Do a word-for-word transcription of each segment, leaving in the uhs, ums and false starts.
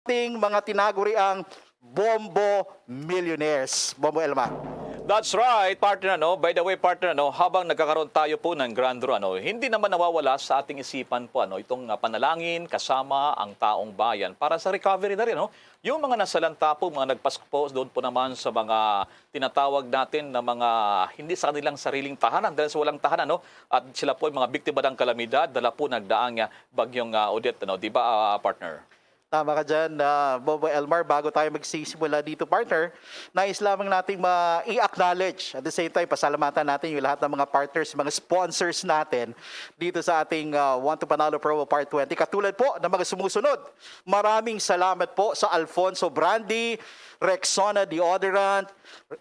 ating mga tinaguriang Bombo Millionaires. Bombo Elmar. That's right, partner, ano? By the way, partner, ano, habang nagkakaroon tayo po ng Grand Draw, ano, hindi naman nawawala sa ating isipan po, ano, itong, ah, panalangin kasama ang taong bayan para sa recovery na rin, no? Yung mga nasalanta po, mga nagpasko po, doon po naman sa mga tinatawag natin na mga hindi sa kanilang sariling tahanan dahil sa walang tahanan, no? At sila po ay mga biktima ng kalamidad, dala po nagdaang, ah, bagyong, ah, Odette, ano? Di ba, ah, partner? Tama ka dyan, ah, Bobo Elmar. Bago tayo magsisimula dito, partner, nais lamang nating ma-i-acknowledge. At the same time, pasalamatan natin yung lahat ng mga partners, mga sponsors natin dito sa ating ah, Want to Panalo Promo Part twenty. Katulad po ng mga sumusunod, maraming salamat po sa Alfonso Brandy, Rexona Deodorant,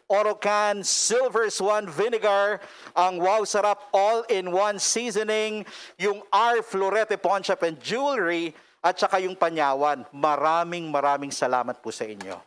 Orocan, Silver Swan Vinegar, ang Wow Sarap All-in-One Seasoning, yung R Florete Pawnshop and Jewelry, at saka yung Panyawan. Maraming, maraming salamat po sa inyo.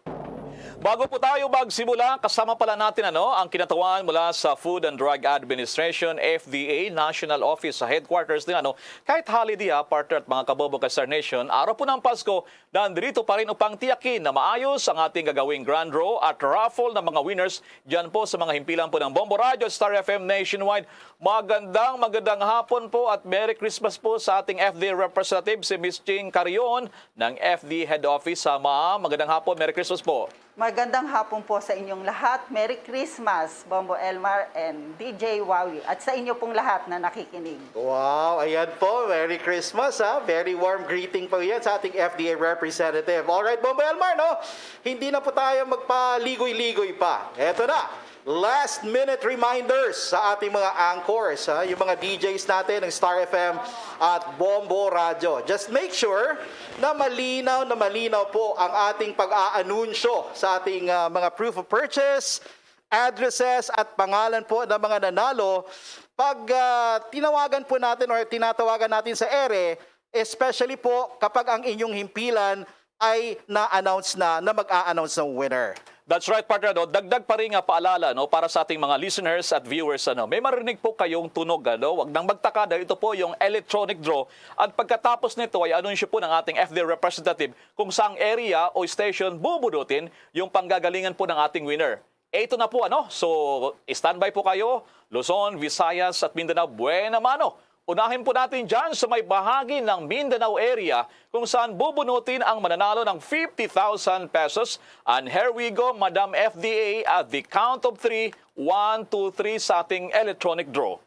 Bago po tayo magsimula, kasama pala natin ano, ang kinatawan mula sa Food and Drug Administration, F D A, National Office sa Headquarters din. Ano, kahit holiday ha, partner at mga kabobo ka Star Nation, araw po ng Pasko, nandito pa rin upang tiyakin na maayos ang ating gagawing grand draw at raffle ng mga winners dyan po sa mga himpilan po ng Bombo Radyo at Star F M nationwide. Magandang, magandang hapon po at Merry Christmas po sa ating F D A representative, si Miss Ching Carion ng F D A Head Office. Ah, ma'am, magandang hapon, Merry Christmas po. Magandang hapon po sa inyong lahat. Merry Christmas, Bombo Elmar and D J Wawi, at sa inyo pong lahat na nakikinig. Wow, ayan po. Merry Christmas, ha? Very warm greeting po yan sa ating F D A representative. Alright, Bombo Elmar, no? Hindi na po tayo magpaligoy-ligoy pa. Eto na, last minute reminders sa ating mga anchors, ha? Yung mga D Js natin ng Star F M at Bombo Radyo. Just make sure na malinaw na malinaw po ang ating pag-aanunsyo sa ating ah, mga proof of purchase, addresses at pangalan po ng mga nanalo pag ah, tinawagan po natin or tinatawagan natin sa ere, especially po kapag ang inyong himpilan ay na-announce na na mag-a-announce ng winner. That's right, partner. No? Dagdag pa rin nga paalala, no, para sa ating mga listeners at viewers. Ano, may marinig po kayong tunog. Ano? Huwag nang magtaka dahil ito po yung electronic draw. At pagkatapos nito ay anunsyo po ng ating F D A representative kung saang area o station bubunutin yung panggagalingan po ng ating winner. Eh, ito na po, ano? So, standby po kayo. Luzon, Visayas, at Mindanao, buena mano. Unahin po natin dyan sa may bahagi ng Mindanao area kung saan bubunutin ang mananalo ng fifty thousand pesos. And here we go, Madam F D A, at the count of three, one, two, three, sa ating electronic draw.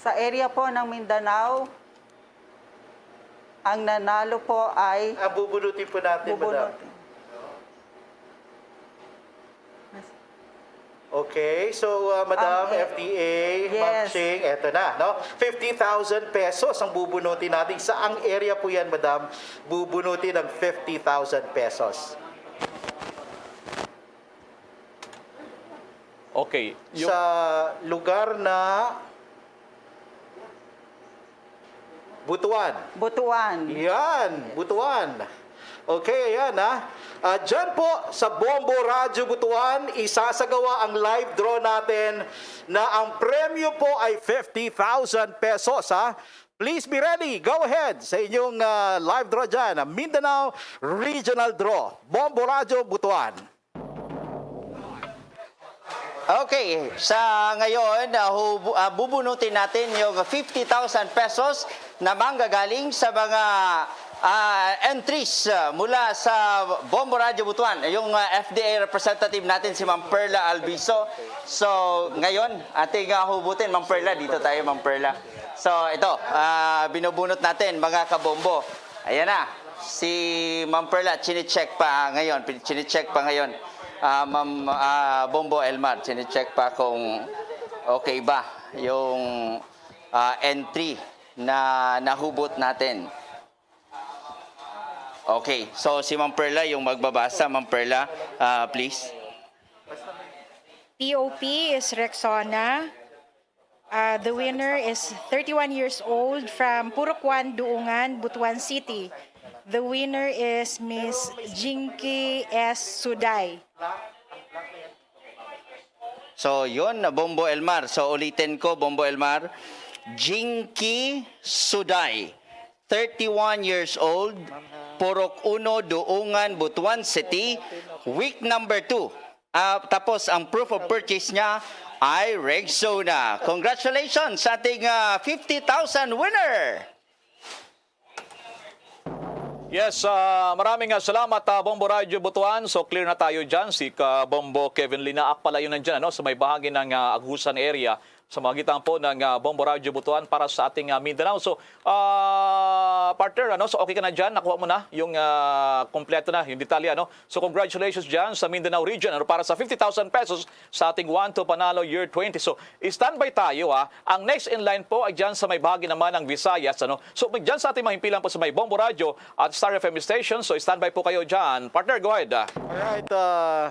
Sa area po ng Mindanao, ang nanalo po ay Ang bubunutin po natin, madam. Bubunutin. Okay, so uh, Madam, Ang- F D A, Ma'am Yes. Ching, eto na, no? Fifty thousand pesos ang bubunutin natin. Saang area po yan, Madam? Bubunutin ng fifty thousand pesos. Okay. Yung, Sa lugar na Butuan. Butuan. Yan, Butuan. Okay, ayan ha. Ah, dyan po sa Bombo Radyo Butuan, isasagawa ang live draw natin na ang premyo po ay fifty thousand pesos ha. Please be ready. Go ahead sa inyong ah, live draw dyan. Ang Mindanao Regional Draw. Bombo Radyo Butuan. Okay, sa ngayon, ah, hubu- ah, bubunutin natin yung fifty thousand pesos na manggagaling sa mga ah, entries ah, mula sa Bombo Radyo Butuan, yung ah, F D A representative natin si Ma'am Perla Albiso. So, ngayon, ating ah, hubutin, Ma'am Perla, dito tayo, Ma'am Perla. So, ito, ah, binubunot natin, mga kabombo. Ayan na, si Ma'am Perla, chine-check pa ngayon, chine-check pa ngayon. Ah, Ma'am ah, Bombo Elmar, chine-check pa kung okay ba yung ah, entry na nahubot natin. Okay, so si Ma'am Perla yung magbabasa. Ma'am Perla, ah, please. P O P is Rexona. Uh, the winner is thirty-one years old from Purok One, Duungan, Butuan City. The winner is Miss Jinky S Suday. So, yun, Bombo Elmar. So, ulitin ko, Bombo Elmar. Jinky Suday, thirty-one years old, Purok Uno, Duungan, Butuan City, week number two. Ah, tapos, ang proof of purchase niya ay Rexona. Congratulations sa ating ah, fifty thousand winner! Yes, ah, maraming ah, salamat, ah, Bombo Radyo Butuan. So, clear na tayo dyan. Si ka Bombo Kevin Linaak pala yun nandyan, ano, sa may bahagi ng ah, Agusan area, sa magitan po ng ah, Bombo Radyo Butuan para sa ating ah, Mindanao. So, ah, partner, ano, so okay ka na dyan? Nakuha mo na yung ah, kompleto na, yung detalye, ano? So, congratulations dyan sa Mindanao region, ano, para sa fifty thousand pesos sa ating One to Panalo Year twenty. So, standby tayo, ha. Ang next in line po ay dyan sa may bahagi naman ng Visayas, ano. So, dyan sa ating mga himpilan po sa may Bombo Radyo at Star F M station. So, standby po kayo dyan. Partner, go ahead. Ah. Alright, uh,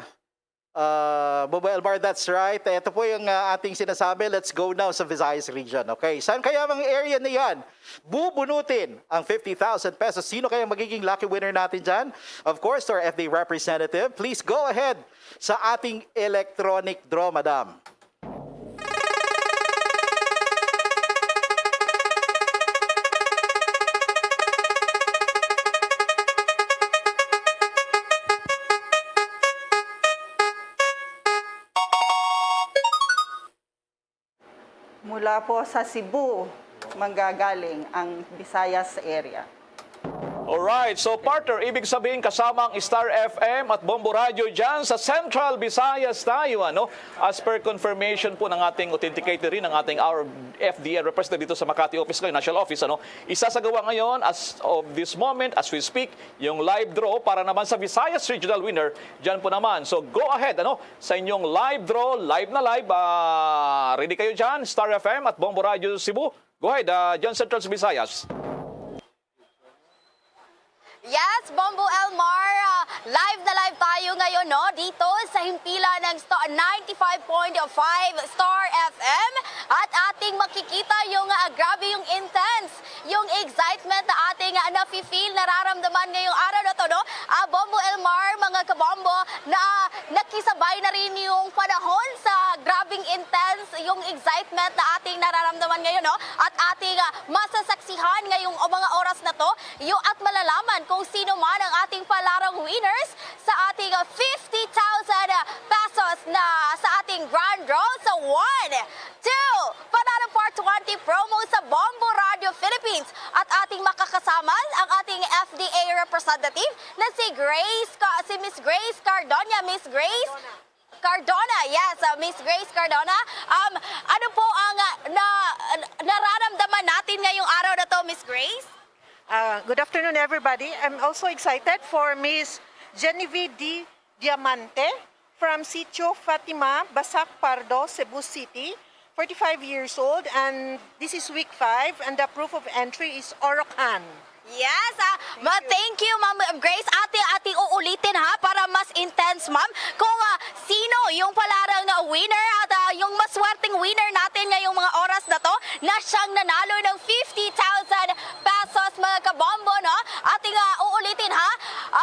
uh, Bobo Elmar, that's right. Ito po yung uh, ating sinasabi. Let's go now sa Visayas region. Okay, saan kaya ang area na yan? Bubunutin ang fifty thousand pesos. Sino kaya magiging lucky winner natin dyan? Of course, our F D representative. Please go ahead sa ating electronic draw, madam. Mula po sa Cebu, manggagaling ang Visayas area. Alright, so partner, ibig sabihin kasama ang Star F M at Bombo Radio dyan sa Central Visayas tayo, ano? As per confirmation po ng ating authenticated rin, ng ating our F D L representative dito sa Makati office ngayon, national office, ano? Isasagawa ngayon, as of this moment, as we speak, yung live draw para naman sa Visayas Regional Winner dyan po naman. So go ahead, ano? Sa inyong live draw, live na live, ah, ready kayo dyan, Star F M at Bombo Radio Cebu. Go ahead, ah, dyan Central Visayas. Yes, Bombo Elmar, ah, live na live tayo ngayon, no, dito sa himpilan ng Star ninety-five point five Star F M at ating makikita yung ah, grabe yung intense, yung excitement na ating ah, nafe-feel, nararamdaman ngayong araw na to, no? Ah, Bombo Elmar, mga kabombo, na nakisabay na rin yung panahon sa grabing intense, yung excitement na ating nararamdaman ngayon, no? At ating ah, masasaksihan ngayong o mga oras na to, yung at malalaman kung sino man ang ating palarong winners sa ating ah, fifty thousand pesos na sa ating grand draw sa one, two, Panalo Part twenty promo sa Bombo Radio Philippines. At ating makakasama ang ating F D A representative na si Grace, Ca- si Miss Grace Cardona. Miss Grace Cardona, yes, uh, Miss Grace Cardona. Um, ano po ang uh, na, nararamdaman natin ngayong araw na to, Miss Grace? Uh, good afternoon, everybody. I'm also excited for Miss Genevieve D. Diamante from Sitio Fatima, Basak, Pardo, Cebu City, forty-five years old, and this is week five, and the proof of entry is Orocan. Yes, ah, ma thank you, Ma'am Grace. Ate, ate, uulitin ha, para mas intense, Ma'am. Kung ah, sino yung palarang ah, winner at ah, yung maswerteng winner natin ngayong mga oras na to na siyang nanalo ng fifty thousand pesos, mga kabombo, no? Ating ah, uulitin ha,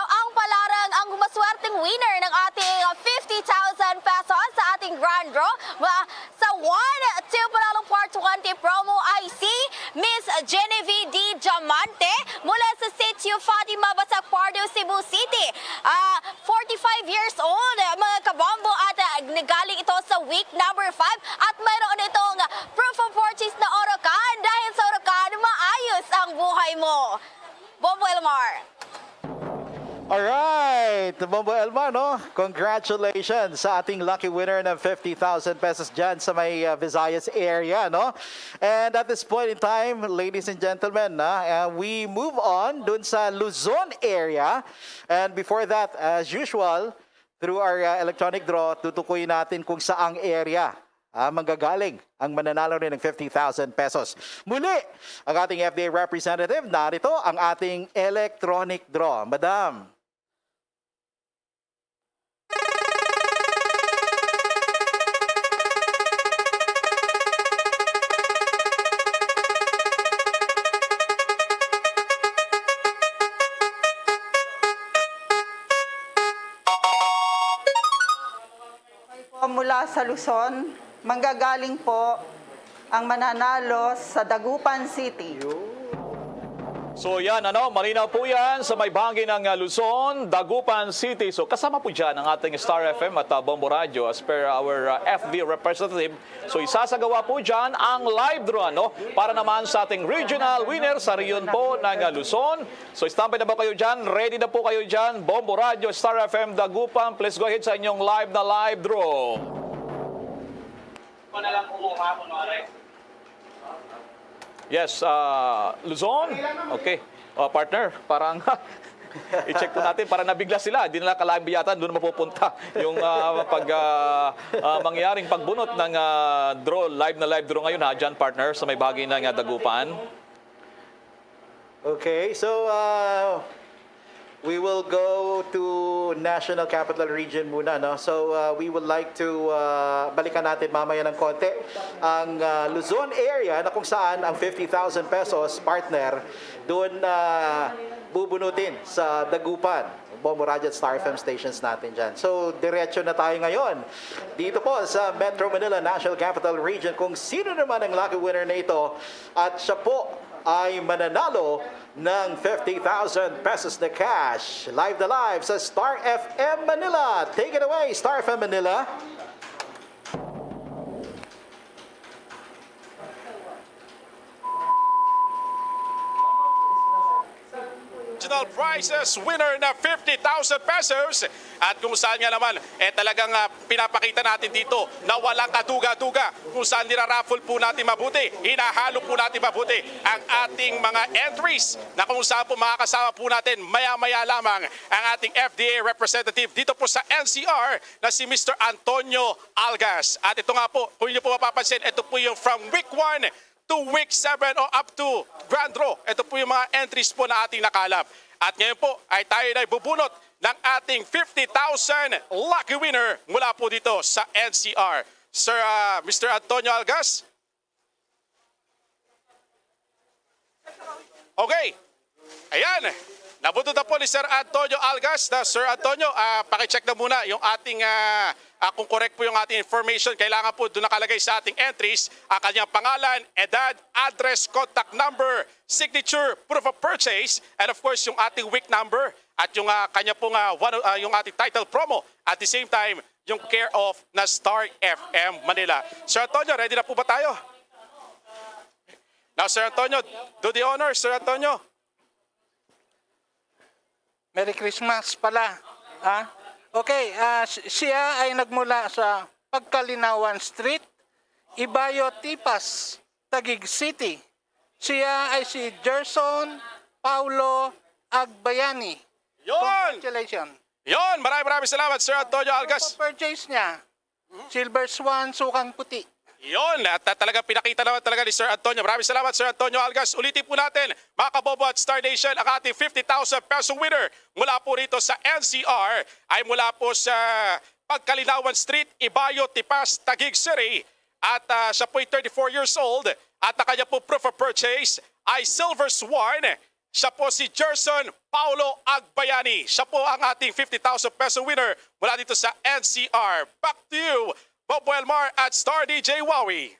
ang, ang palarang, ang maswerteng winner ng ating ah, fifty thousand pesos sa ating grand draw, ma- sa one, two Panalo Part twenty promo ay si Miss Genevieve D. Diamante mula sa Sitio Fatima, Basak, Pardo, Cebu City. Ah, forty-five years old, mga kabombo, at ah, nagaling ito sa week number five at mayroon itong proof of purchase na Orocan. Dahil sa Orocan, maayos ang buhay mo. Bombo Elmar. Alright, Bombo Elmar, no? Congratulations sa ating lucky winner ng fifty thousand pesos dyan sa may uh, Visayas area, no? And at this point in time, ladies and gentlemen, na, uh, we move on dun sa Luzon area. And before that, as usual, through our uh, electronic draw, tutukuyin natin kung saang area ah, manggagaling ang mananalo rin ng fifty thousand pesos. Muli, ang ating F D A representative, narito ang ating electronic draw. Madam. Sa Luzon, manggagaling po ang mananalo sa Dagupan City. So yan, ano, malinaw po yan sa may bahagi ng uh, Luzon, Dagupan City. So kasama po dyan ang ating Star F M at uh, Bombo Radio as per our uh, F D representative. So isasagawa po dyan ang live draw, no? Para naman sa ating regional winner sa rehiyon po ng uh, Luzon. So standby na ba kayo dyan? Ready na po kayo dyan? Bombo Radio, Star F M, Dagupan. Please go ahead sa inyong live na live draw. Yes, uh, Luzon. Okay. Uh, partner, parang i-check po natin para nabigla sila. Hindi nila kalabi yata doon mapupunta yung uh, pag uh, uh, mangyaring pagbunot ng uh, draw, live na live draw ngayon ha, dyan partner sa may bahagi ng uh, Dagupan. Okay, so uh, we will go to National Capital Region muna, no? So uh, we would like to uh, balikan natin mamaya ng konti ang uh, Luzon area na kung saan ang fifty thousand pesos partner doon uh, bubunutin sa Dagupan. Bombo Radyo at Star F M stations natin dyan. So, diretso na tayo ngayon dito po sa Metro Manila National Capital Region kung sino naman ang lucky winner na ito. At siya po ay mananalo ng fifty thousand pesos na cash. Live na live sa Star F M Manila. Take it away, Star F M Manila. Regional Prizes winner na fifty thousand pesos. At kung saan nga naman, eh talagang uh, pinapakita natin dito na walang kaduga-duga kung saan niraraffle po natin mabuti, hinahalo po natin mabuti ang ating mga entries na kung saan po makakasama po natin maya-maya lamang ang ating F D A representative dito po sa N C R na si Mister Antonio Algas. At ito nga po, kung inyo po mapapansin, ito po yung from week one to week seven o up to grand draw. Ito po yung mga entries po na ating nakalap. At ngayon po ay tayo na ibubunot ng ating fifty thousand lucky winner mula po dito sa N C R. Sir, ah, Mister Antonio Algas? Okay. Ayan. Nabunot na po ni Sir Antonio Algas na, Sir Antonio, ah, pakicheck na muna yung ating, ah, ah, kung correct po yung ating information. Kailangan po doon nakalagay sa ating entries ang kanyang pangalan, edad, address, contact number, signature, proof of purchase, and of course yung ating week number at yung ah, kanya pong ah, one, ah, yung ating title promo. At the same time, yung care of na Star F M Manila. Sir Antonio, ready na po ba tayo? Now, Sir Antonio, do the honor, Sir Antonio. Merry Christmas pala. Ha? Okay, ah, si- siya ay nagmula sa Pagkalinawan Street, Ibayo, Tipas, Taguig City. Siya ay si Gerson Paulo Agbayani. Yon! Congratulations. Yon! Maraming maraming salamat, Sir Antonio Algas. Purchase niya, Silver Swan, sukang puti. Yon! At uh, talagang pinakita naman talaga ni Sir Antonio. Maraming salamat, Sir Antonio Algas. Ulitin po natin, mga kabobo at Star Nation, ang ating fifty thousand peso winner mula po rito sa N C R ay mula po sa Pagkalinawan Street, Ibayo, Tipas, Taguig City. At uh, siya po'y thirty-four years old at ang kanya po proof of purchase ay Silver Swan. Siya po si Gerson Paulo Agbayani. Siya po ang ating fifty thousand peso winner mula dito sa N C R. Back to you, Bobo Elmar at Star D J Wawi.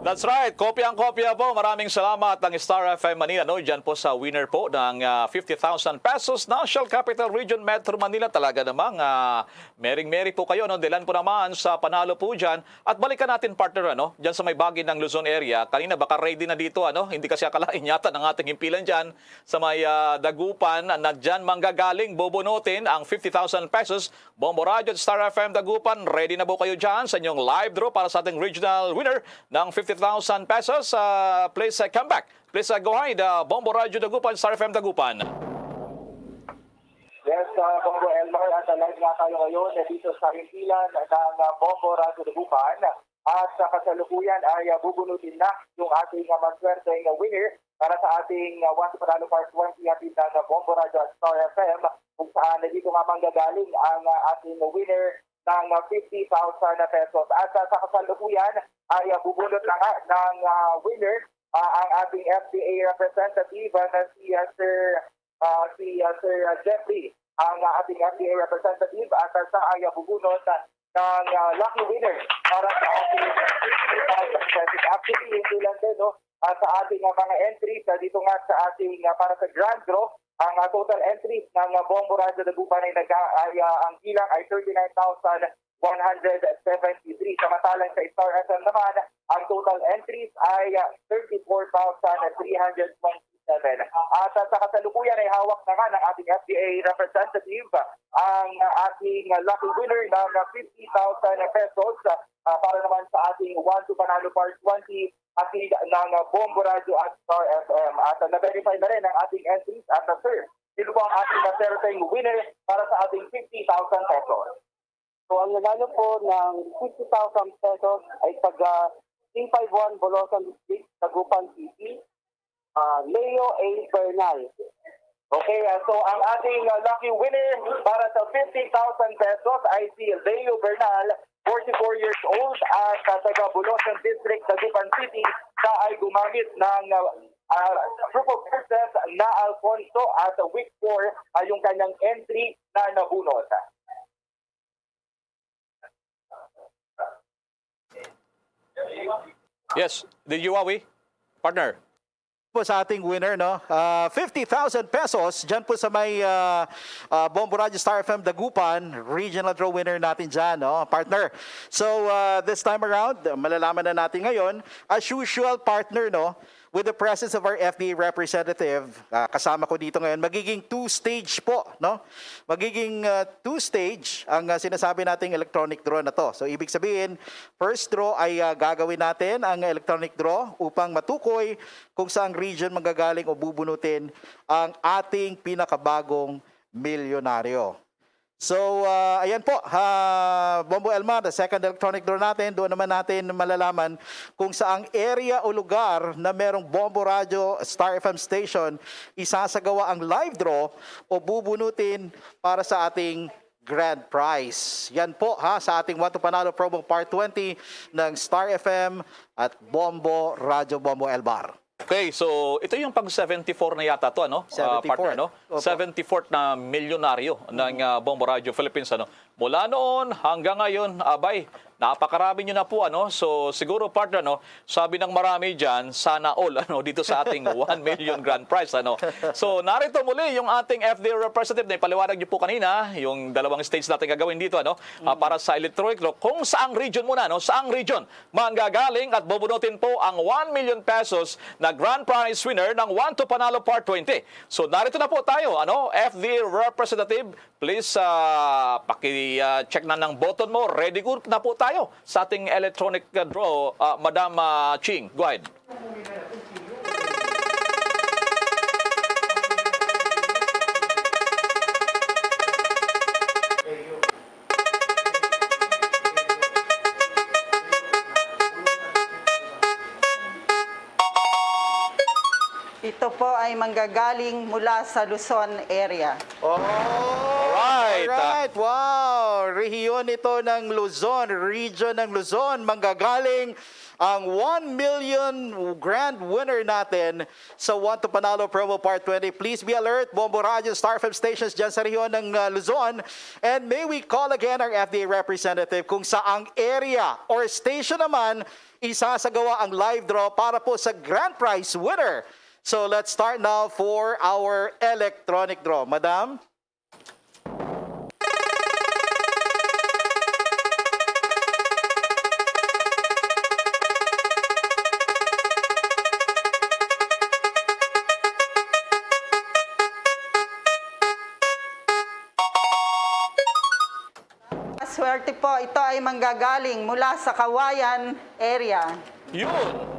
That's right. Kopyang-kopya po. Maraming salamat ang Star F M Manila, no? Diyan po sa winner po ng ah, fifty thousand pesos National Capital Region Metro Manila. Talaga namang ah, mering-meri po kayo, no? Dilan po naman sa panalo po diyan. At balikan natin, partner, ano? Diyan sa may bagi ng Luzon area. Kanina baka ready na dito, ano? Hindi kasi akalain yata ng ating himpilan diyan sa may ah, Dagupan na diyan manggagaling bubunutin ang fifty thousand pesos. Bombo Radyo at Star F M Dagupan, ready na po kayo diyan sa inyong live draw para sa ating regional winner ng fifty thousand pesos. Ah, please ah, come back. Please ah, go ahead. Ah, Bombo Radyo Dagupan, Star F M Dagupan. Yes, uh, Bombo Elmar, at live nga tayo ngayon eh, dito sa himpilan ng uh, Bombo Radyo Dagupan. At sa kasalukuyan ay uh, bubunutin na yung ating uh, maswerteng uh, winner para sa ating uh, Once Manalo Part twenty hatid ng uh, Bombo Radyo at Star F M, kung saan uh, dito nga manggagaling ang uh, ating winner ng uh, fifty thousand pesos. At uh, sa kasalukuyan ay uh, bubunot na nga ng uh, winner uh, ang ating F D A representative uh, na si uh, Sir uh, si uh, Sir uh, Jeffrey, ang uh, ating F D A representative, at uh, sa ay uh, bubunot uh, ng, ah, lucky winner para sa ating fifty thousand pesos. Actually, hindi lang din, no? Ah, sa ating, ah, mga entries, ah, dito nga sa ating, ah, para sa grand draw, ang, ah, total entries ng, ah, Bombo Radyo Dagupan ay nag-, ay, ah, ang bilang ay thirty-nine thousand one hundred seventy-three. Samantalang sa Star F M naman, ang total entries ay, ah, thirty-four thousand three hundred twenty-seven. At, ah, sa kasalukuyan ay hawak na nga ng ating F D A representative ang, ah, ating, ah, lucky winner ng, ah, fifty thousand pesos, ah, para naman sa ating One to Panalo Part twenty, hatid ng, ah, Bombo Radyo at Star F M. At, ah, na-verify na rin ang ating entries at, ah, sir, sino po ang ating, ah, certain winner para sa ating fifty thousand pesos? So, ang nanalo po ng fifty thousand pesos ay taga three five one Bolosan District, Dagupan City, ah, Leo A. Bernal. Okay, ah, so ang ating, ah, lucky winner para sa fifty thousand pesos ay si Leo Bernal, forty-four years old, at, ah, taga Bolosan District, Dagupan City, siya ay gumamit ng, ah, ah, proof of purchase na Alfonso at week four ay yung kanyang entry na nabunot. Yes, did you, Wawi? Partner. Po sa ating winner, no? Ah, fifty thousand pesos dyan po sa may ah, ah, Bombo Radio Star F M Dagupan, regional draw winner natin dyan, no? Partner. So, ah, this time around, malalaman na natin ngayon, as usual, partner, no? With the presence of our F D A representative, ah, kasama ko dito ngayon, magiging two-stage po, no? Magiging ah, two-stage ang ah, sinasabi nating electronic draw na to. So, ibig sabihin, first draw ay ah, gagawin natin ang electronic draw upang matukoy kung saang region manggagaling o bubunutin ang ating pinakabagong milyonaryo. So, ah, ayan po, ha, Bombo Elmar, the second electronic draw natin, doon naman natin malalaman kung saang area o lugar na merong Bombo Radyo Star F M station, isasagawa ang live draw o bubunutin para sa ating grand prize. Yan po ha, sa ating One to Panalo Promo Part twenty ng Star F M at Bombo Radyo Bombo Elbar. Okay, so ito yung pag seventy-four na yata to, ano? Ah, Seventy-four. Partner, no? Opo. Seventy-fourth na milyonaryo ng ah, Bombo Radio Philippines, ano? Mula noon hanggang ngayon, abay, napakarami nyo na po, ano? So siguro, partner, no? Sabi ng marami dyan, sana all, ano, dito sa ating one million grand prize, ano? So narito muli yung ating F D A representative na ipaliwanag nyo po kanina, yung dalawang stage natin gagawin dito, ano? Ah, para sa electronic draw, kung saang region muna, no? Saang region manggagaling at bubunutin po ang one million pesos na grand prize winner ng One to Panalo Part twenty. So narito na po tayo, ano, F D A representative, please ah, paki-check na ng button mo. Ready, good na po tayo sa ating electronic ah, draw, ah, Madam ah, Ching. Go ahead. Ito po ay manggagaling mula sa Luzon area. Oh, Alright. Alright. Wow! Rehiyon ito ng Luzon, region ng Luzon. Manggagaling ang one million grand winner natin sa One to Panalo Promo Part twenty. Please be alert, Bombo Radio, Star F M stations dyan sa rehiyon ng uh, Luzon. And may we call again our F D A representative kung saang area or station naman isasagawa ang live draw para po sa grand prize winner. So let's start now for our electronic draw. Madam? Swerte po, ito ay manggagaling mula sa Kawayan area. Yun.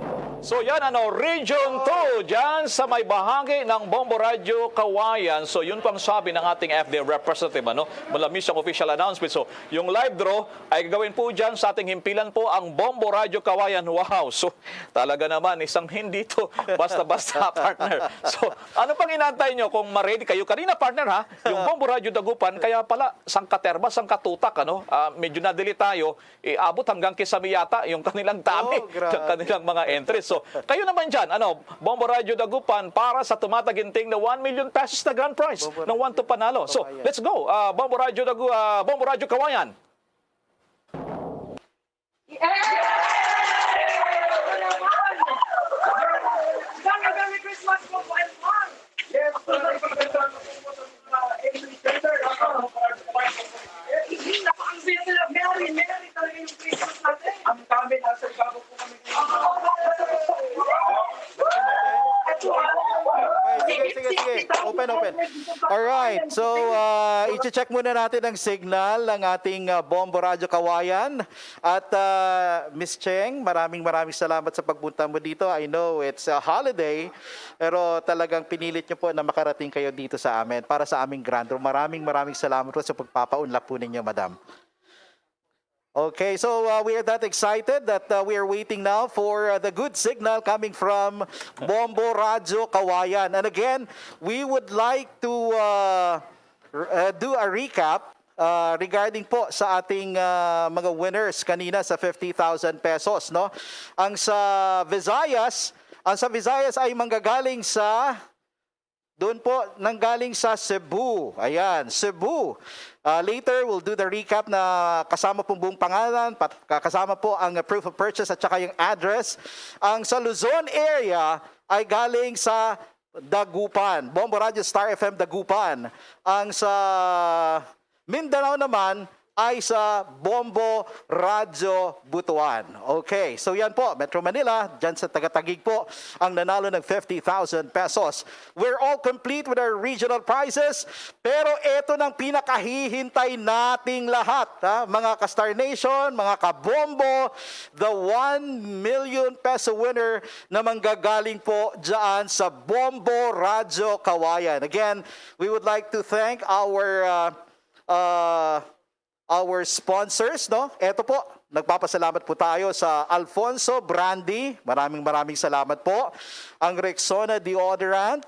So yan, ano, Region two, dyan sa may bahagi ng Bombo Radyo Kawayan. So yun po ang sabi ng ating F D A representative, ano, mula mismo sa official announcement. So yung live draw ay gagawin po dyan sa ating himpilan po ang Bombo Radyo Kawayan. Wow, so talaga naman, isang hindi to basta-basta, partner. So ano pang inaantay nyo kung ma-ready kayo? Kanina, partner, ha, yung Bombo Radyo Dagupan, kaya pala sangkaterba, sangkatutak, ano, ah, medyo na-delay tayo. Iabot hanggang kisame yata yung kanilang dami Oh, grabe. ng kanilang mga entries. So, kayo naman dyan, ano, Bombo Radyo Dagupan para sa tumataginting na one million pesos na grand prize Bombo ng One to Panalo. So, Kawayan. Let's go. Ah, Bombo Radyo Dagu, ah, Bombo Radyo Kawayan. Merry Christmas po, Kuya Juan. Yes, Merry Christmas po sa mga Asian Center, ang mga Ang saya nila, merry, merry talaga yung Christmas natin. Ang dami, nasa ibabaw po kami. Okay, sige, sige, sige. Open, open. All right. So, uh, i-check muna natin ang signal ng ating uh, Bombo Radyo Kawayan. At uh, Miss Cheng, maraming maraming salamat sa pagpunta mo dito. I know it's a holiday, pero talagang pinilit niyo po na makarating kayo dito sa amin para sa aming grand draw. Maraming maraming salamat po sa pagpapaunlak po ninyo, madam. Okay, so uh, we are that excited that uh, we are waiting now for uh, the good signal coming from Bombo Radyo Kawayan. And again, we would like to uh, r- uh, do a recap uh, regarding po sa ating uh, mga winners kanina sa fifty thousand pesos, no? Ang sa Visayas, ang sa Visayas ay manggagaling sa doon po nanggaling sa Cebu. Ayan, Cebu. Uh, later, we'll do the recap na kasama pong buong pangalan, pat, kasama po ang proof of purchase at saka yung address. Ang sa Luzon area ay galing sa Dagupan. Bombo Radio Star F M Dagupan. Ang sa Mindanao naman ay sa Bombo Radyo Butuan. Okay, so yan po, Metro Manila, dyan sa taga-Taguig po, ang nanalo ng fifty thousand pesos. We're all complete with our regional prizes, pero eto nang pinakahihintay nating lahat, ha? Mga ka-Star Nation, mga ka-Bombo, the one million peso winner na manggagaling po dyan sa Bombo Radyo Kawayan. Again, we would like to thank our uh, uh, our sponsors, no? Eto po, nagpapasalamat po tayo sa Alfonso Brandy. Maraming maraming salamat po. Ang Rexona Deodorant.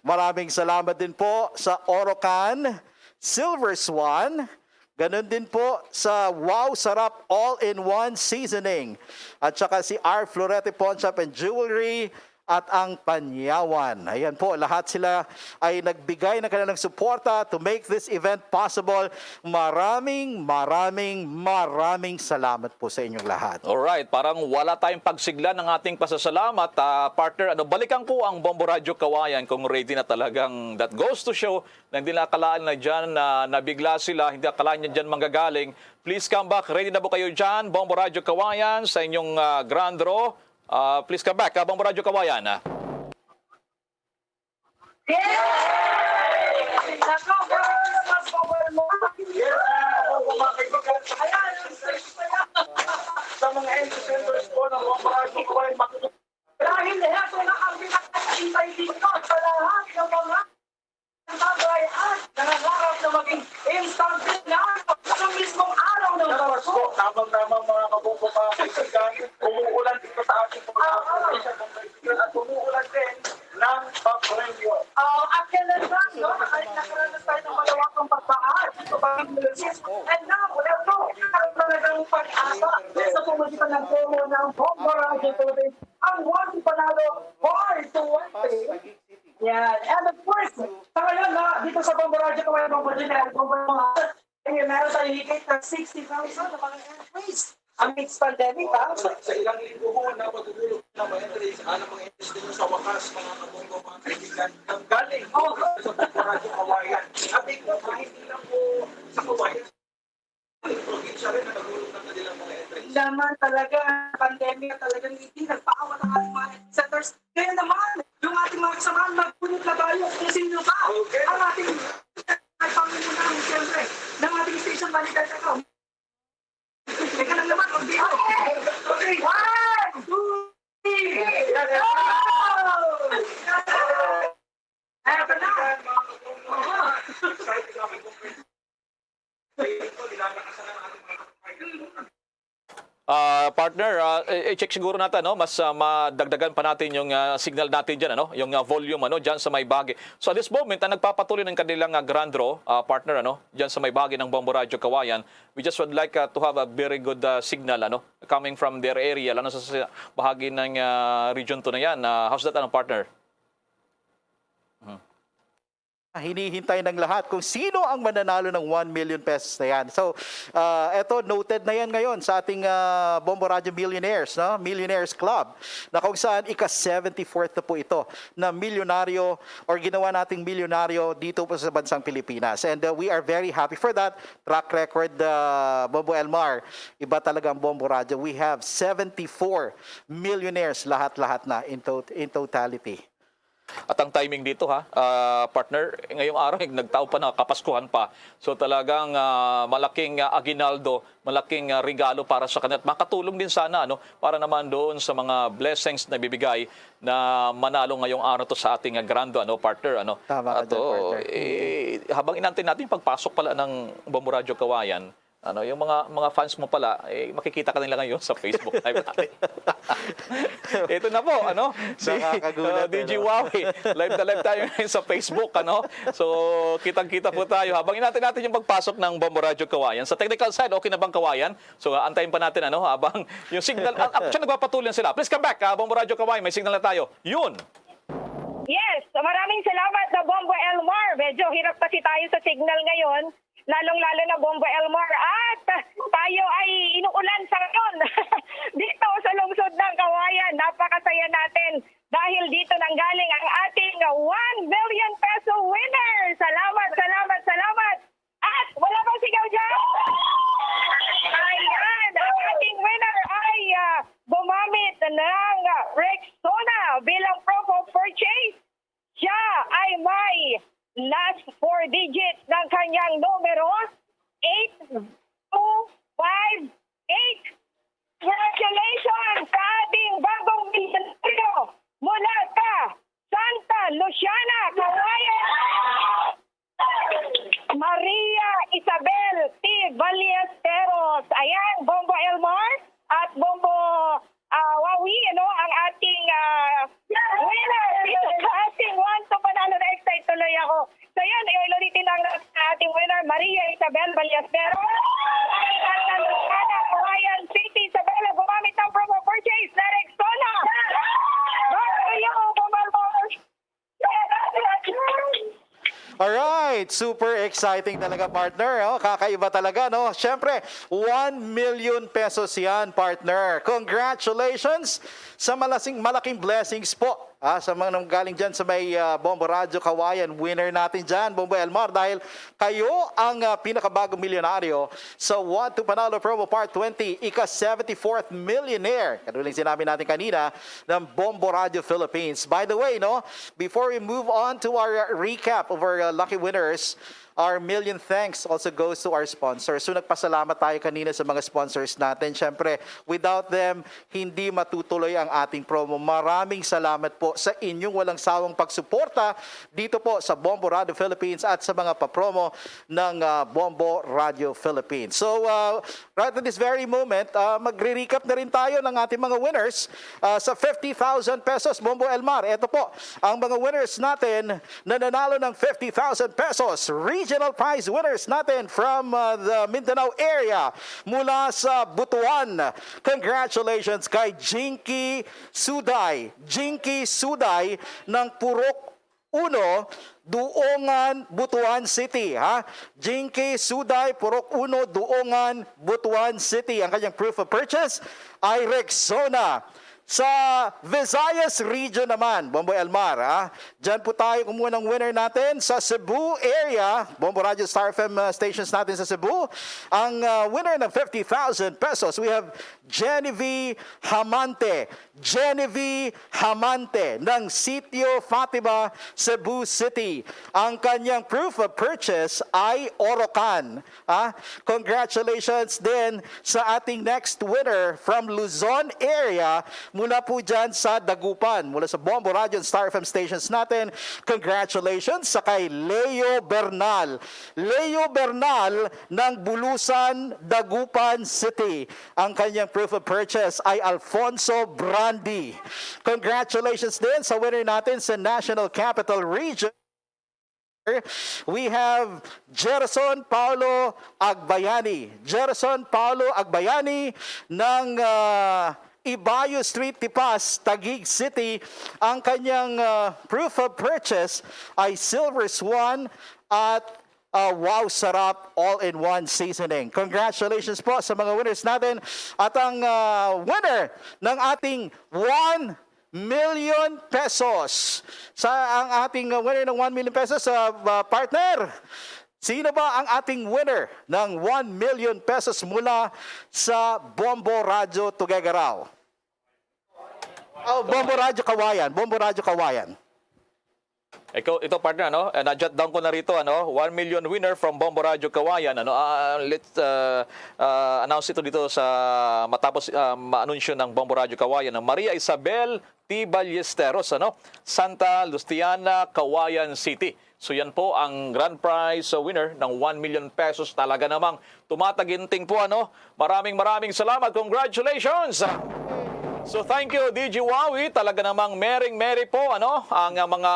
Maraming salamat din po sa Orocan, Silver Swan. Ganun din po sa Wow Sarap All-in-One Seasoning. At saka si R Florete Pawnshop and Jewelry at ang Panyawan. Ayan po, lahat sila ay nagbigay ng kanilang suporta to make this event possible. Maraming, maraming, maraming salamat po sa inyong lahat. Alright, parang wala tayong pagsigla ng ating pasasalamat. Ah, partner, ano, balikan ko ang Bombo Radyo Kawayan kung ready na talagang, that goes to show na hindi nakalaan na dyan, na nabigla sila, hindi nakalaan na dyan manggagaling. Please come back. Ready na po kayo dyan, Bombo Radyo Kawayan, sa inyong ah, grand draw. Ah, please come back, Kabang Radyo Kawayan. Ah. Sa mga entertainers po ng mga Radyo Kawayan, dahil heto na ang pinakahintay dito sa lahat ng mga bagay at nangangarap na maging instant na sa mismong araw ng Pasko. Tamang-tama, mga kabungko, mga kaibigan, umuulan dito sa ating mga at umuulan din ng pagpremyo. Ah, at kailan lang, no? Ay, nakaranas tayo ng malawakang pagbaha dito sa Pilipinas. And now, ito, ang talagang pag-asa sa pamamagitan ng promo ng Bombo Radio Philippines, ang One Panalo for twenty. Yan. And of course, sa ngayon, na, dito sa Bombo Radio, kung may Bombo General, Bombo Mga, eh, meron tayo higit ng sixty thousand na mga entries. Amidst pandemic, ha? Sa, sa ilang linggo ho na pagdudulog na mga entries, ano mga entries ninyo sa wakas, mga kabombo, mga kaibigan, nang galing Oh. sa Bombo Radio Kawayan. At ikaw, ha, hindi lang po sa Kawayan, probinsya rin na nagulong ng kanilang mga entries. Naman talaga, ang pandemya talagang hindi nagpaawa ng ating mga centers. Kaya naman, yung ating mga kasamahan, magpunit na tayo kung sino ba Okay. ang ating nagpangunahan, siyempre, ng ating station manager na to. Teka lang naman, ang biho. Okay, one, two, three, go! Eto na! Oho. Ah, partner, ah, i- i-check siguro natin, no? Mas ah, madagdagan pa natin yung ah, signal natin dyan, ano? Yung ah, volume, ano, dyan sa may bahagi. So at this moment, ang nagpapatuloy ng kanilang ah, grand draw, ah, partner, ano, dyan sa may bahagi ng Bombo Radyo Kawayan, we just would like ah, to have a very good ah, signal, ano, coming from their area, lalo sa, sa bahagi ng ah, Region two na yan. Ah, how's that, ano, partner? Mhm. hinihintay ng lahat kung sino ang mananalo ng one million pesos na yan. So, ah, eto, noted na yan ngayon sa ating, ah, Bombo Radio Millionaires, no? Millionaires Club, na kung saan ika-seventy-fourth na po ito na milyonaryo or ginawa nating milyonaryo dito po sa bansang Pilipinas. And, uh, we are very happy for that. Track record, uh, Bombo Elmar, iba talaga ang Bombo Radio. We have seventy-four millionaires, lahat-lahat na in to-, in totality. At ang timing dito, ha, ah, partner, ngayong araw, nagtaon pa, na Kapaskuhan pa. So talagang, ah, malaking, ah, aguinaldo, malaking, ah, regalo para sa kanila. At makatulong din sana, ano, para naman doon sa mga blessings na bibigay na manalo ngayong araw to sa ating, ah, grando, ano, partner, ano. Tama ka At, dyan, oo, partner. eh, habang inantay natin yung pagpasok pala ng Bombo Radyo Kawayan, ano, yung mga mga fans mo pala, eh, makikita ka nila ngayon sa Facebook Live natin. Ito na po, ano, si Nakakagulat, uh, D J ano? Wawi. Live na live tayo ngayon sa Facebook, ano. So, kitang-kita po tayo. Habang inantay natin yung pagpasok ng Bombo Radyo Kawayan. Sa technical side, okay na bang Kawayan? So, uh, antayin pa natin, ano, habang yung signal, uh, actually, nagpapatuloy na sila. Please come back, uh, Bombo Radyo Kawayan, may signal na tayo. Yun! Yes, maraming salamat na Bombo Elmar. Medyo hirap kasi tayo sa signal ngayon, lalong-lalo na Bombo Elmar. At tayo ay inuulan sa ngayon dito sa lungsod ng Kawayan. Napakasaya natin dahil dito nanggaling ang ating one million peso winner. Salamat, salamat, salamat. At wala bang sigaw dyan? Ayan, ang ating winner ay ah, gumamit ng ah, Rexona bilang proof of purchase. Siya ay may last four digits ng kanyang numero, eight two five eight. Congratulations sa ating bagong milyonaryo mula sa Santa Luciana, Kawayan, Maria Isabel T. Ballesteros. Ayan, Bombo Elmar at Bombo ah, Wawi, ano, ang ating ah, winner. Ating one to panalo, na-excite tuloy ako. So yan, eh, ulitin ang ating winner, Maria Isabel Ballesteros. Santa Luciana, Kawayan City. Isabela, gumamit ng promo purchase na Rexona. Back to you, Bombo Elmar. Alright, super exciting talaga, partner. Oh, kakaiba talaga, no? Siyempre, one million pesos yan, partner. Congratulations sa malasing, malaking blessings po, ah, sa mga nanggaling dyan sa may ah, Bombo Radyo Kawayan. Winner natin dyan, Bombo Elmar, dahil kayo ang ah, pinakabagong milyonaryo sa One to Panalo Promo Part twenty, ika-seventy-fourth millionaire. Katulad ng sinabi natin kanina, ng Bombo Radio Philippines. By the way, no, before we move on to our recap of our uh, lucky winners, our million thanks also goes to our sponsors. So nagpasalamat tayo kanina sa mga sponsors natin. Siyempre, without them, hindi matutuloy ang ating promo. Maraming salamat po sa inyong walang sawang pagsuporta dito po sa Bombo Radio Philippines at sa mga papromo ng uh, Bombo Radio Philippines. So, uh, right at this very moment, uh, magre-recap na rin tayo ng ating mga winners uh, sa fifty thousand pesos. Bombo Elmar, ito po ang mga winners natin na nanalo ng fifty thousand pesos. Regional prize winners natin from uh, the Mindanao area mula sa Butuan. Congratulations kay Jinky Suday. Jinky Suday ng Purok Uno, Duongan, Butuan City, ha? Jinky Suday, Purok Uno, Duongan, Butuan City. Ang kanyang proof of purchase ay Rexona. Sa Visayas region naman, Bombo Elmar, ha? Diyan po tayo kumuha ng winner natin sa Cebu area. Bombo Radio Star F M uh, stations natin sa Cebu. Ang uh, winner ng fifty thousand pesos, we have Genevieve Hamante. Genevieve Hamante ng Sitio Fatima, Cebu City. Ang kanyang proof of purchase ay Orocan. Ah, congratulations din sa ating next winner from Luzon area, mula po dyan sa Dagupan, mula sa Bombo Radio and Star F M stations natin. Congratulations sa kay Leo Bernal. Leo Bernal ng Bulusan, Dagupan City. Ang kanyang proof of purchase ay Alfonso Brandi. Congratulations din sa winner natin sa National Capital Region. We have Gerson Paulo Agbayani. Gerson Paulo Agbayani ng ah, Ibayo Street, Tipas, Taguig City. Ang kanyang, ah, proof of purchase ay Silver Swan at, ah, Wow Sarap All-in-One Seasoning. Congratulations po sa mga winners natin. At ang, ah, winner ng ating one million pesos. Sa ang ating, uh, winner ng one million pesos, uh, uh, partner, sino ba ang ating winner ng one million pesos mula sa Bombo Radyo Tuguegarao? Oh, Bombo Radyo Kawayan, Bombo Radyo Kawayan. Ikaw, ito, partner, ano? Eh, na-jot down ko na rito, ano? One million winner from Bombo Radyo Kawayan, ano? Ah, let's, ah, ah, announce ito dito sa matapos, ah, maanunsyo ng Bombo Radyo Kawayan, no? Maria Isabel T. Ballesteros, ano? Santa Luciana, Kawayan City. So yan po ang grand prize, uh, winner ng one million pesos. Talaga namang tumataginting po, ano? Maraming, maraming salamat. Congratulations! So thank you, D J Wawi. Talaga namang merry, merry po, ano? Ang, uh, mga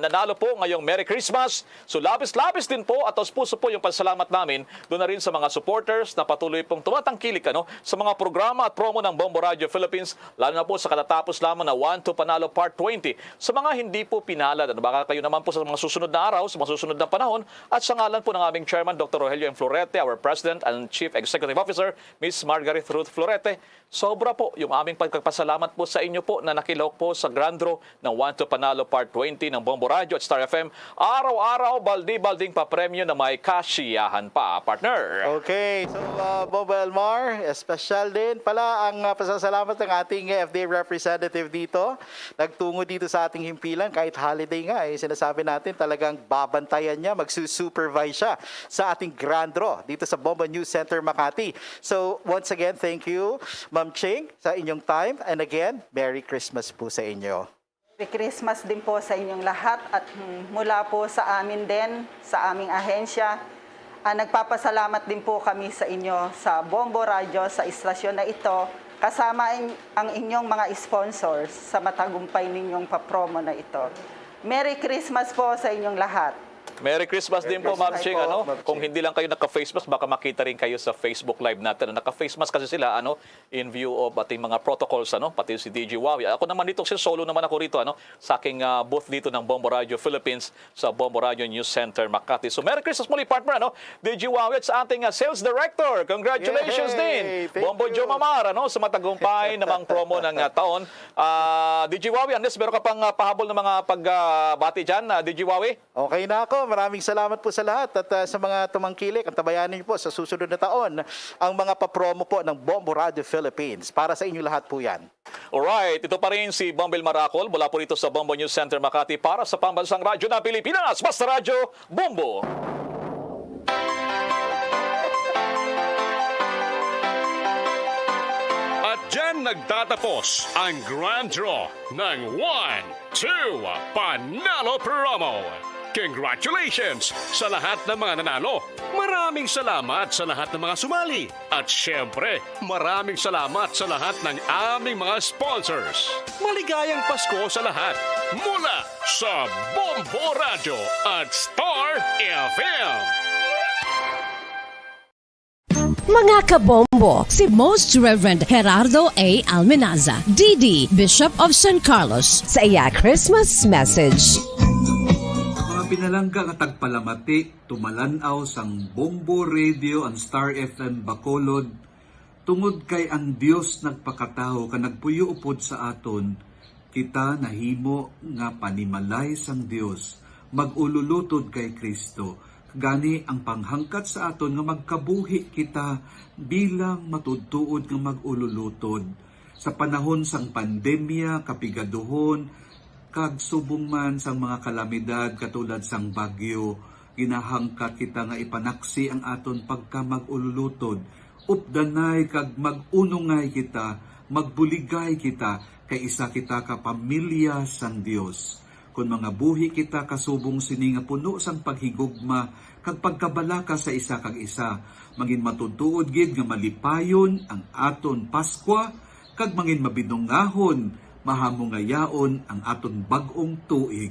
nanalo po ngayong Merry Christmas. So labis-labis din po at taos puso po yung pasalamat namin doon na rin sa mga supporters na patuloy pong tumatangkilik, ano, sa mga programa at promo ng Bombo Radio Philippines, lalo na po sa katatapos lamang na One to Panalo Part twenty. Sa mga hindi po pinalad, ano, baka kayo naman po sa mga susunod na araw, sa mga susunod na panahon, at sa ngalan po ng aming chairman, Doctor Rogelio M. Florete, our President and Chief Executive Officer, Miss Margareth Ruth Florete, sobra po yung aming pagpapasalamat po sa inyo po na nakilahok po sa Grand Draw ng One to Panalo Part twenty ng Bombo Radio at Star F M. Araw-araw, baldi-balding papremyo na may kasiyahan pa, partner. Okay, so, uh, Bombo Elmar, espesyal din pala ang, uh, pasasalamat ng ating F D A representative dito. Nagtungo dito sa ating himpilan, kahit holiday nga, eh, sinasabi natin talagang babantayan niya, magsusupervise siya sa ating Grand Draw dito sa Bombo News Center Makati. So, once again, thank you, Ma'am Ching, sa inyong time. And again, Merry Christmas po sa inyo. Merry Christmas din po sa inyong lahat at, hmm, mula po sa amin din, sa aming ahensya, ah, nagpapasalamat din po kami sa inyo sa Bombo Radyo, sa istasyon na ito, kasama in-, ang inyong mga sponsors sa matagumpay ninyong papromo na ito. Merry Christmas po sa inyong lahat. Merry Christmas din po, Merry Ma'am Christmas Ching, po, ano? Ma'am Kung Ching. Hindi lang kayo naka-face mask, baka makita rin kayo sa Facebook Live natin. Naka-face mask kasi sila, ano, in view of ating mga protocols, ano, pati si D J Wawi. Ako naman dito, kasi solo naman ako rito, ano, sa aking, ah, booth dito ng Bombo Radio Philippines sa Bombo Radio News Center Makati. So, Merry Christmas muli, partner, ano, D J Wawi, at sa ating, ah, sales director. Congratulations Yay! din, Thank Bombo you. Joe Mamar, ano, sa matagumpay namang promo ng, ah, taon. Ah, D J Wawi, unless meron ka pang, ah, pahabol ng mga pagbati dyan, ah, D J Wawi? Okay na ako. Maraming salamat po sa lahat at, ah, sa mga tumangkilik. Antabayanan niyo po sa susunod na taon ang mga papromo po ng Bombo Radio Philippines. Para sa inyo lahat po yan. Alright, ito pa rin si Bombil Maracol mula po rito sa Bombo News Center Makati para sa Pambansang Radyo ng Pilipinas. Basta Radyo, Bombo! At dyan nagtatapos ang Grand Draw ng One, Two, Panalo Promo. Congratulations sa lahat ng mga nanalo. Maraming salamat sa lahat ng mga sumali. At syempre, maraming salamat sa lahat ng aming mga sponsors. Maligayang Pasko sa lahat mula sa Bombo Radyo at Star F M. Mga kabombo, si Most Reverend Gerardo A. Almenaza, D D, Bishop of San Carlos, sa iya Christmas message. Mga pinalangga nga tagpalamati, tumalan-aw sang Bombo Radio and Star F M Bacolod, tungod kay ang Dios nagpakatawo kag nagpuyo upod sa aton, kita nahimo nga panimalay sang Dios, mag-ululutod kay Cristo. Gani, ang panghangkat sa aton nga magkabuhi kita bilang matuod-tuod nga mag-ululutod. Sa panahon sang pandemya, kapigaduhon, kag subong man sang mga kalamidad katulad sang bagyo, ginahangkat kita nga ipanaksi ang aton pagkamag-ululutod. Updanay kag mag-unongay kita, magbuligay kita, kay isa kita ka pamilya sang Dios. Kon mangabuhi kita kasubong sini nga puno sang paghigugma kag pagkabalaka sa isa kag isa, mangin matuod-tuod gid nga malipayon ang aton Paskwa, kag mangin mabinungahon, mahamungayaon ang aton bag-ong tuig.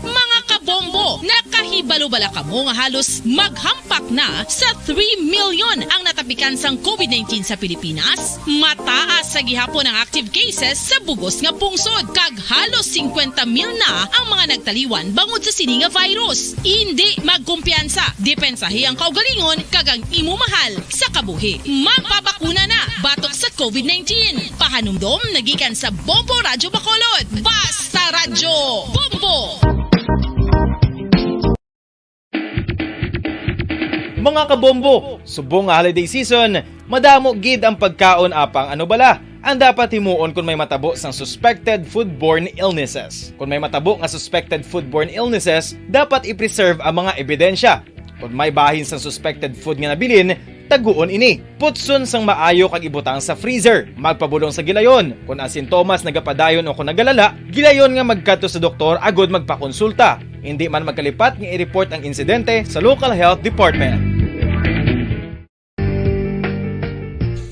Mga kabombo, nakahi- Ibalo bala kamo nga halos maghampak na sa three million ang natapikan sang covid nineteen sa Pilipinas? Mataas sa gihapon ang active cases sa bugos nga pungsod, kag halos singkwenta mil na ang mga nagtaliwan bangod sa sini nga virus. Indi magkumpiyansa, depensahi ang kaugalingon kag ang imo mahal sa kabuhi. Magpabakuna na batok sa covid nineteen. Pahanumdom nagikan sa Bombo Radyo Bacolod. Basta Radyo Bombo! Mga kabombo, subong nga holiday season, madamo gid ang pagkaon, apang ano bala ang dapat himuon kon may matabo sang suspected foodborne illnesses? Kon may matabo nga suspected foodborne illnesses, dapat i-preserve ang mga ebidensya. Kon may bahin sang suspected food nga nabilin, taguon ini. Putson sang maayo kag ibutang sa freezer. Magpabulong sa gilayon. Kon ang sintomas nagapadayon o kon nagalala, gilayon nga magkadto sa doktor agud magpakonsulta. Indi man magkalipat nga i-report ang insidente sa local health department.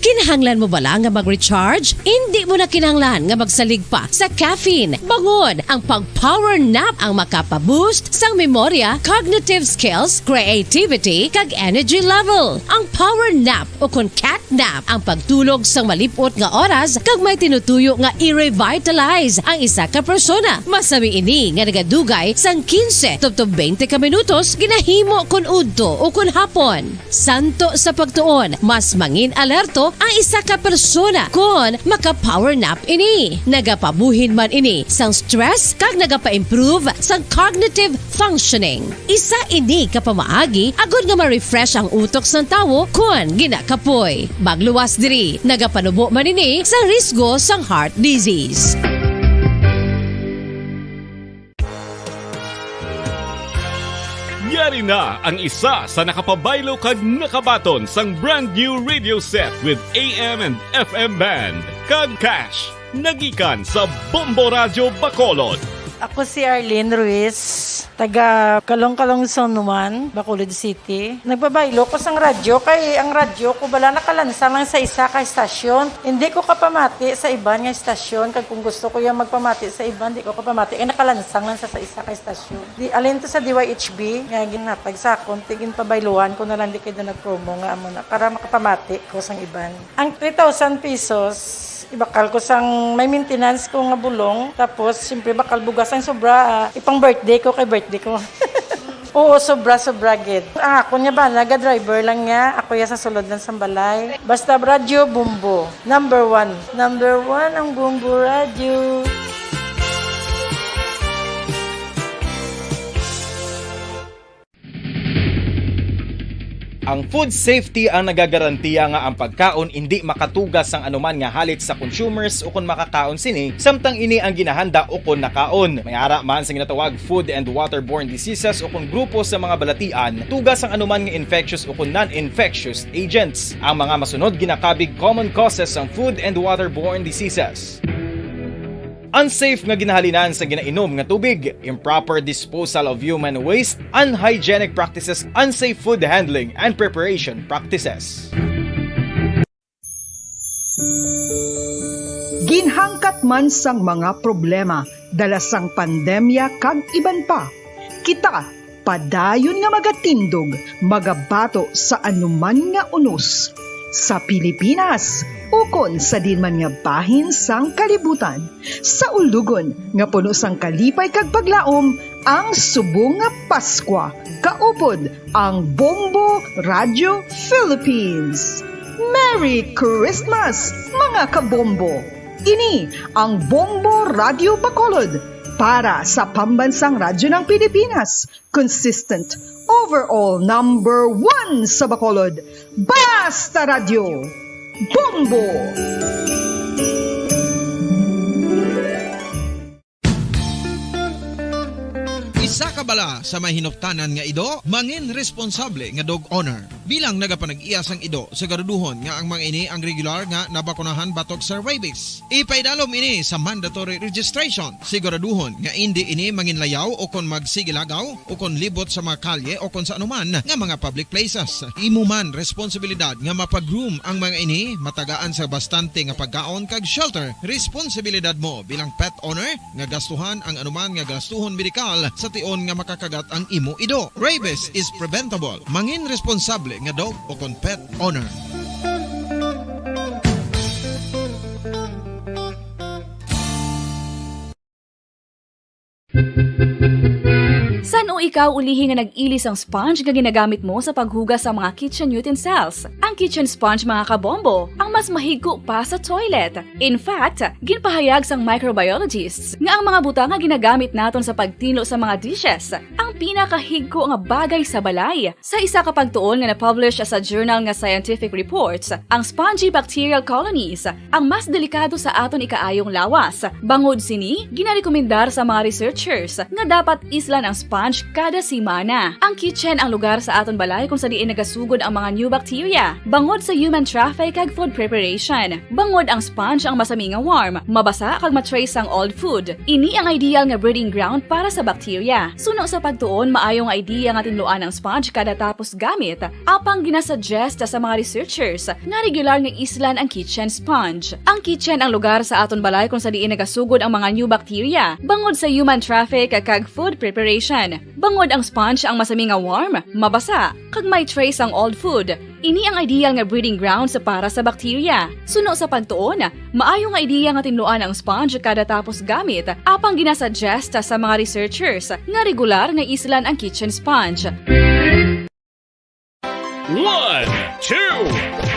Kinahanglan mo bala nga mag-recharge? Indi mo na kinahanglan nga magsalig pa sa caffeine. Bangod ang pag-power nap ang makapa-boost sang memorya, cognitive skills, creativity, kag energy level. Ang power nap o kon cat nap ang pagtulog sang malip-ot nga oras kag may tinutuyo nga i-revitalize ang isa ka persona. Masami ini nga nagadugay sang quince tubtob twenty ka minutos ginahimo kon udto o kon hapon. Santo sa pagtuon, mas mangin-alerto ang isa ka persona kon maka-power nap ini. Nagapabuhin man ini sang stress kag nagapa-improve sang cognitive functioning. Isa ini ka pamaagi agud nga ma-refresh ang utok sang tawo kon ginakapoy. Magluwas diri, nagapanubo man ini sa risgo sang heart disease. Yari na ang isa sa nakapabaylo kag nakabaton sang brand new radio set with A M and F M band kag cash. Nagikan sa Bombo Radyo Bacolod. Ako si Arlene Ruiz, taga Kalong-Kalong Zone one, Bacolod City. Nagpabaylo ko sang radyo kay ang radyo ko bala nakalansang lang sa isa ka estasyon. Hindi ko kapamati sa iban nga estasyon, kag kung gusto ko yung magpamati sa iban, di ko kapamati kay nakalansang lang sa, sa isa ka estasyon. Di, alin to sa D Y H B nga ginhatag sa akon, ti ginpabayluan ko na lang di kay na nag-promo nga amo na para makapamati ko sang iban. Ang three thousand pesos, ibakal ko sang may maintenance ko nga bulong. Tapos, siyempre, bakal bugas ang sobra. Ah, ipang birthday ko kay birthday ko. Oo, sobra, sobra gid. Ang akon nga bana, ga-driver lang niya. Ako ya sa sulod lang sang balay. Basta radyo, Bombo. Number one. Number one ang Bombo Radyo. Ang food safety ang nagagarantiya nga ang pagkaon indi makatuga sang anuman nga halit sa consumers ukon makakaon sini, samtang ini ang ginahanda ukon nakaon. May ara man sa ginatawag food and waterborne diseases ukon grupo sa mga balatian, tuga sang anuman nga infectious ukon non-infectious agents. Ang mga masunod ginakabig common causes sang food and waterborne diseases. Unsafe nga ginahalinan sa ginainom nga tubig, improper disposal of human waste, unhygienic practices, unsafe food handling and preparation practices. Ginhangkat man sang mga problema dala sang pandemya kag iban pa, kita padayon nga magatindog, magabato sa anuman nga unos sa Pilipinas ukon sa diin man nga bahin sang kalibutan. Sa ulugon nga puno sang kalipay kag paglaom ang subong nga Paskwa, kaupod ang Bombo Radio Philippines. Merry Christmas, mga kabombo! Ini ang Bombo Radio Bacolod para sa Pambansang Radyo ng Pilipinas. Consistent, overall number one sa Bacolod. Basta Radyo, Bombo! Isa ka bala sa may hinuptanan nga ido, mangin responsable nga dog owner. Bilang nagapanag-iya sang ido, siguraduhon nga ang mga ini ang regular nga nabakunahan batok sa rabies. Ipaidalom ini sa mandatory registration. Siguraduhon nga indi ini manginlayaw o kon magsigilagaw o kon libot sa mga kalye o kon sa anuman nga mga public places. Imo man responsibilidad nga mapag-groom ang mga ini, matagaan sa bastante nga pagkaon kag shelter. Responsibilidad mo bilang pet owner nga gastuhan ang anuman nga gastuhon medikal sa tion nga makakagat ang imo ido. Rabies is preventable. Mangin responsable nga dog o kon pet owner. San-o ikaw ulihi nga nag-ili sang sponge nga ginagamit mo sa paghugas sa mga kitchen utensils? Ang kitchen sponge, mga kabombo, ang mas mahigko pa sa toilet. In fact, ginpahayag sang microbiologists nga ang mga butang nga ginagamit naton sa pagtinlo sa mga dishes ang pinakahigko nga bagay sa balay. Sa isa ka pagtuon nga na-publish sa journal nga Scientific Reports, ang spongy bacterial colonies ang mas delikado sa aton ikaayong lawas. Bangod sini, ginarekomendar sa mga researchers nga dapat islan ang sponge kada semana. Ang kitchen ang lugar sa aton balay kung sa diin nagasugod ang mga new bacteria, bangod sa human traffic kag food preparation. Bangod ang sponge ang masami nga warm, mabasa kag ma-trace sang old food. Ini ang ideal nga breeding ground para sa bacteria. Suno sa pagtuon, maayo nga idea nga tinluan ang sponge kada tapos gamit, apang ginasuggest sa mga researchers nga regular nga islan ang kitchen sponge. Ang kitchen ang lugar sa aton balay kung sa diin nagasugod ang mga new bacteria, bangod sa human traffic kag food preparation. Bangod ang sponge ang masami nga warm, mabasa, kag may trace ang old food. Ini ang ideal nga breeding grounds para sa bacteria. Suno sa pagtuon, maayo nga ideya nga tinluan ang sponge kada tapos gamit, apang ginasuggest sa mga researchers nga regular nga islan ang kitchen sponge. One, two,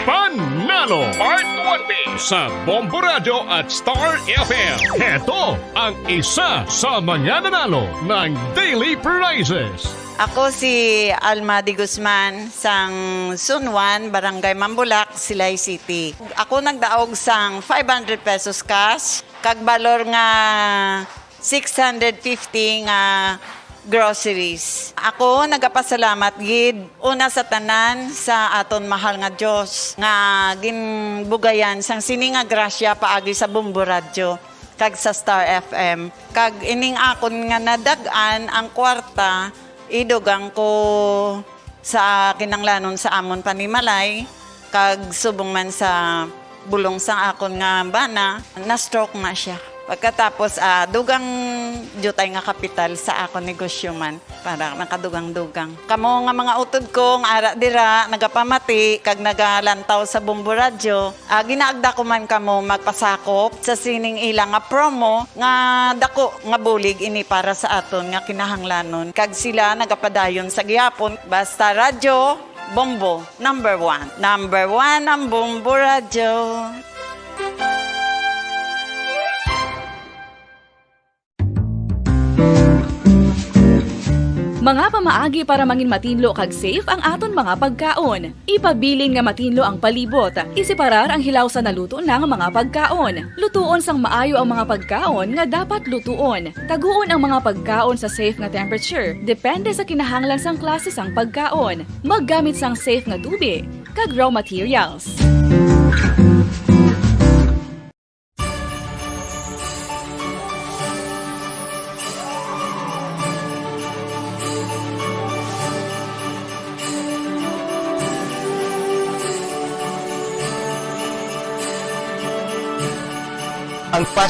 Panalo Part one B sa Bombo Radyo at Star F M. Heto ang isa sa mga nanalo ng daily prizes. Ako si Alma de Guzman sang Zone one, Barangay Mambulak, Silay City. Ako nagdaog sang five hundred pesos cash, kag balor nga six hundred fifty nga groceries. Ako nagapasalamat gid una sa tanan sa aton mahal nga Dios nga ginbugayan sang sini nga grasya paagi sa Bombo Radyo kag sa Star F M. Kag ining akon nga nadag-an ang kwarta, idugang ko sa kinanglanon sa amon panimalay, kag subong man sa bulong sang akon nga bana, na-stroke na siya. Pagkatapos, ah, dugang diutay nga kapital sa akon negosyo man, para nakadugang-dugang. Kamo nga mga utod ko nga ara dira, nagapamati kag nagalantaw sa Bombo Radyo, ah, ginaagda ko man kamo magpasakop sa sining ila nga promo nga dako nga bulig ini para sa aton nga kinahanglanon, kag sila nagapadayon sa gihapon. Basta Radyo Bombo, number one. Number one ang Bombo Radyo. Mga pamaagi para mangin matinlo kag safe ang aton mga pagkaon. Ipabilin nga matinlo ang palibot. Iseparar ang hilaw sa naluto na nga mga pagkaon. Lutuon sang maayo ang mga pagkaon nga dapat lutuon. Taguon ang mga pagkaon sa safe nga temperature, depende sa kinahanglan sang klase sang pagkaon. Maggamit sang safe nga tubi kag raw materials. Ang